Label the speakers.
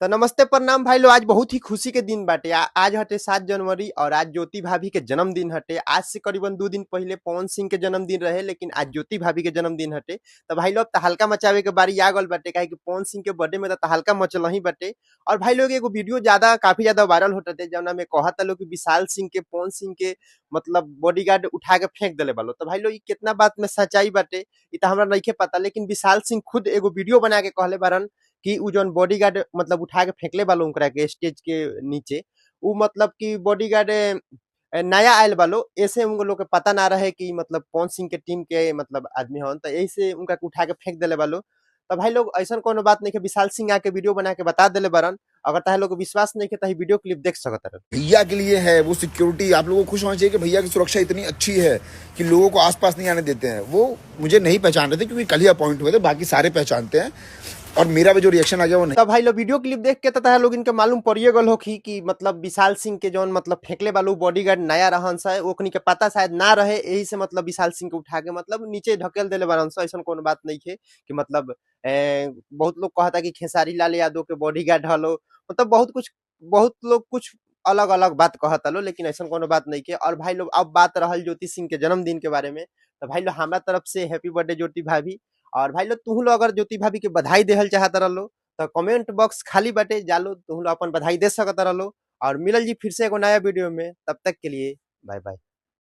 Speaker 1: तो नमस्ते प्रणाम भाई लोग। आज बहुत ही खुशी के दिन बाटे। आज हटे 7 जनवरी और आज ज्योति भाभी के जन्मदिन हटे। आज से करीबन 2 दिन पहले पवन सिंह के जन्मदिन रहे, लेकिन आज ज्योति भाभी के जन्मदिन हटे। तो भाई लोग तहलका मचावे के बारी आ गल बाटे, काहे कि पवन सिंह के बर्थडे में तो तहलका मचल ही बाटे। और भाई लोग एगो वीडियो ज्यादा काफी ज्यादा वायरल होते, जौना में कहता लोग कि विशाल सिंह के पवन सिंह के मतलब बॉडीगार्ड उठा के फेंक देले बालो। तो भाई लोग ई केतना बात में सच्चाई बाटे ई तो हमरा नइखे पता, लेकिन विशाल सिंह खुद एगो वीडियो बना के कहले बारन कि उ जौन बॉडीगार्ड मतलब उठा के फेंकले बालो उनकरा के स्टेज के नीचे, उ मतलब कि बॉडीगार्ड नया आयल बालो, ऐसे उन लोग के पता ना रहे कि मतलब पवन सिंह के टीम के मतलब आदमी हन, तो यही से उनका के उठा के फेंक देले बालो। तो भाई लोग ऐसा कोनो बात नहीं है, विशाल सिंह आके वीडियो बना के बता देले बारन। अगर ताहे लोग के विश्वास नहीं है तो वीडियो क्लिप देख सकत रहे।
Speaker 2: भैया के लिए है वो सिक्योरिटी। आप लोगों को खुश होना चाहिए कि भैया की सुरक्षा इतनी अच्छी है कि लोगों को आसपास नहीं आने देते हैं। वो मुझे नहीं पहचान रहे थे क्योंकि कल ही अपॉइंट हुए थे, बाकी सारे पहचानते हैं। और मेरा भी जो रिएक्शन आ गया वो नहीं
Speaker 1: तो भाई लोग वीडियो क्लिप देख के तो लोग इनके मालूम पड़िए गल होखी कि मतलब विशाल सिंह के जौन मतलब फेंकले बालू बॉडीगार्ड नया रहन सा, ओकनी के पता शायद ना रहे, यही से मतलब विशाल सिंह के उठा के मतलब नीचे ढकेल देले बारन सा। ऐसा कोनो बात नहीं है कि मतलब बहुत लोग कहता कि खेसारी लाल यादव के बॉडीगार्ड हलो, मतलब बहुत कुछ बहुत लोग कुछ अलग अलग बात कहता लो, लेकिन ऐसा कोनो बात नहीं के। और भाई लोग अब बात रहल ज्योति सिंह के जन्मदिन के बारे में, तो भाई लोग हमारा तरफ से हैप्पी बर्थडे ज्योति भाभी। और भाई लोग तुहू लोग अगर ज्योति भाभी के बधाई देहल चाहत रहलो तो कमेंट बॉक्स खाली बाटे, जालो तुहू लोग अपन बधाई दे सकत रहलो। और मिलल जी फिर से एगो नया वीडियो में, तब तक के लिए बाय बाय।